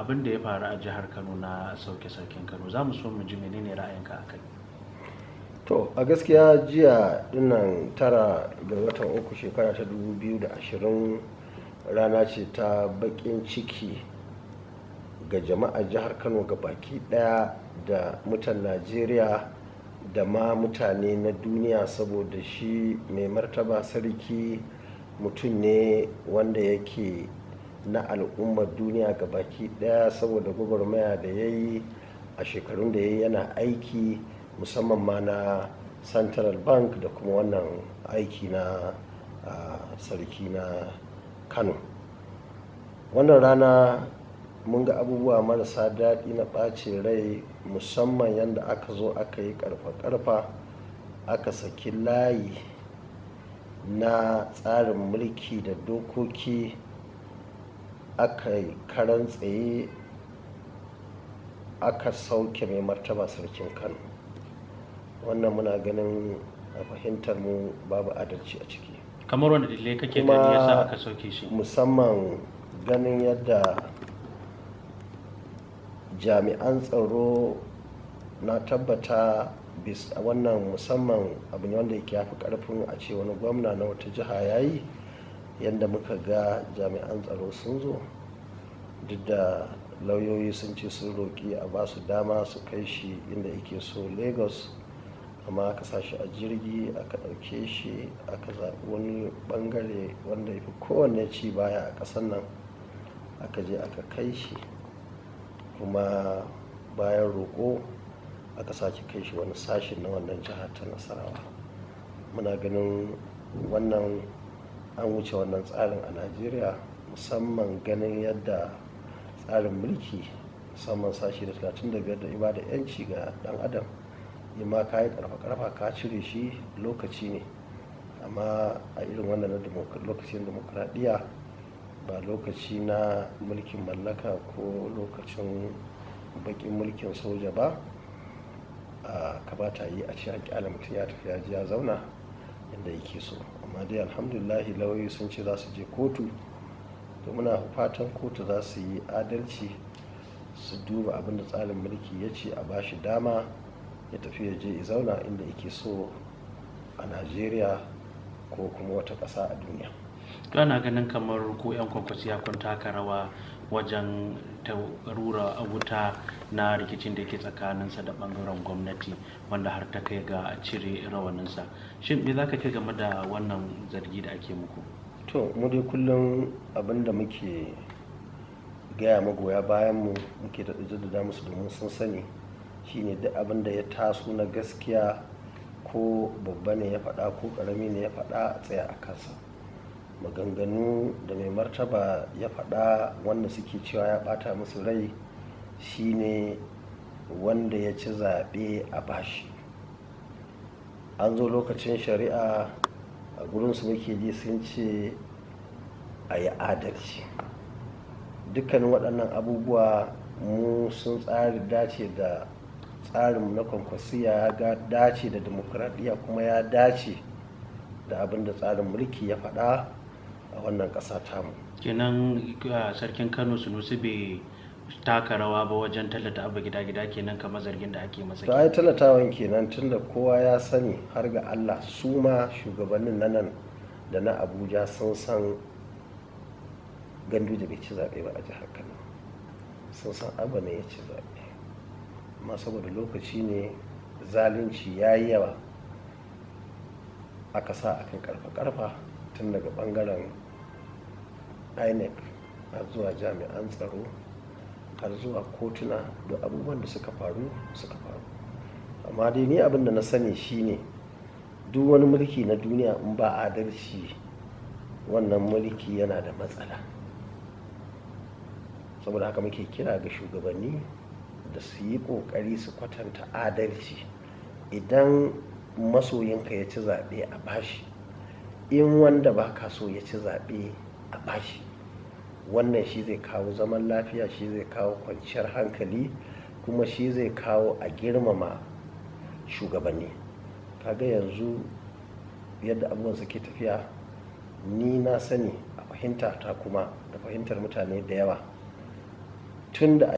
Abin da ya faru a jihar Kano na sauke sarkin Kano, za mu so mu ji menene ra'ayinka a kai. To, a gaskiya jiya dinnan 9 ga watan 3 shekara ta 2020 rana ce ta bakin ciki ga jama'ar jihar Kano ga baki daya da mutan Najeriya da ma mutane na duniya, saboda shi mai martaba sarki mutum ne wanda yake na al'ummar duniya ga baki daya, saboda gwagwarmaya da ya yi a shekarun da ya yi yana aiki, musamman ma na Central Bank da kuma wannan aiki na sarki na Kano. Wannan rana mun ga abubuwa marasa daɗi na ɓacin rai, musamman yadda aka zo aka yi ƙarfa-ƙarfa aka saki layi na tsarin mulki da dokoki, aka yi karan tsaye aka sauke mai martaba sarkin Kano. Wannan muna ganin a fahimtar mu babu adalci a ciki. Kamar wanda dalilai kake gani yasa aka sauke shi? Musamman ganin yadda jami'an tsaro, na tabbata wannan musamman abu ne wanda yake yafi karfin a ce wani gwamna na wata jiha ya yi. Yadda muka ga jami'an tsaro sun zo, duk da lauyoyi sun ce sun roƙi a ba su dama su kai shi inda yake so, Lagos, amma aka sa shi a jirgi aka ɗauke shi aka zaɓi wani ɓangare wanda ya fi kowanne ci baya a ƙasar nan aka je aka kai shi. Kuma bayan roƙo aka sake kai shi wani sashin na wannan jiha ta Nasarawa. Muna ganin wannan an wuce wannan tsarin a Najeriya, musamman ganin yadda tsarin mulki, musamman sashi da 35 da ibada 'yanci ga ɗan adam, in ma ka yi karfa-karfa ka cire shi lokaci ne, amma a irin wannan na lokacin dimokuraɗiyya, ba lokaci na mulkin mallaka ko lokacin bakin mulkin soja ba, a kamata yi a ce an kyale mutum ya tafi ya ji ya zauna inda yake so. Amma dai alhamdulillahi, lauyoyi sun ce za su je kotu, to muna fatan kotu za su yi adalci su duba abin da tsarin mulki ya ce, a bashi dama ya tafi ya je ya zauna inda yake so a Najeriya ko kuma wata ƙasa a duniya. To, ana ganin kamar ko 'yan Kwankwasiya kun taka rawa wajen ta rura wuta na rikicin da ke tsakaninsa da bangaren gwamnati, wanda har ta kai ga cire rawaninsa. Shin me za ka ce game da wannan zargi da ake muku? To, mu dai kullum abin da muke gaya magoya bayan mu, muke da jaddada musu domin sun sani, shine duk abin da ya taso na gaskiya, ko babba ne ya faɗa ko ƙarami ne ya faɗa, a tsaya a kansa. Maganganu da mai martaba ya faɗa wanda suke cewa ya ɓata musu rai shine wanda ya ci zaɓe a bashi. An zo lokacin shari'a a gurinsu muke ji sun ce a yi adalci. Dukkanin waɗannan abubuwa mu sun tsari dace da tsarinmu na Kwankwasiya, ya ga dace da dimokuraɗiyya, kuma ya dace da abin da tsarin mulki ya faɗa a wannan ƙasa tamu. Kenan sarkin Kano Sunusi bai taka rawa ba wajen tallata Abba Gida Gida kenan, kamar zargin da ake masa? To, ai tallatawan kenan, tunda kowa ya sani, har ga Allah, su ma shugabannin na nan da na Abuja sun san Ganduje bai ci zaɓe ba a jihar Kano. Sun san Abba ne ya ci zaɓe, amma saboda lokaci ne zalunci ya yi yawa, aka sa aka karfa-karfa tun daga bangaren INEC har zuwa jami'an tsaro har zuwa kotuna, da abubuwan da suka faru suka faru. Amma dai ni abin da na sani shine duk wani mulki na duniya, in ba adalci, wannan mulki yana da matsala. Saboda haka muke kira ga shugabanni da su yi kokari su kwatanta adalci. Idan masoyinka ya ci zaɓe, a bashi. In wanda ba ka so ya ci zaɓe, a bashi. Wannan shi zai kawo zaman lafiya, shi zai kawo kwanciyar hankali, kuma shi zai kawo a girmama shugabanni. Kaga yanzu yadda abubuwan suke tafiya, ni na sani a fahimta ta kuma da fahimtar mutane da yawa. Tun da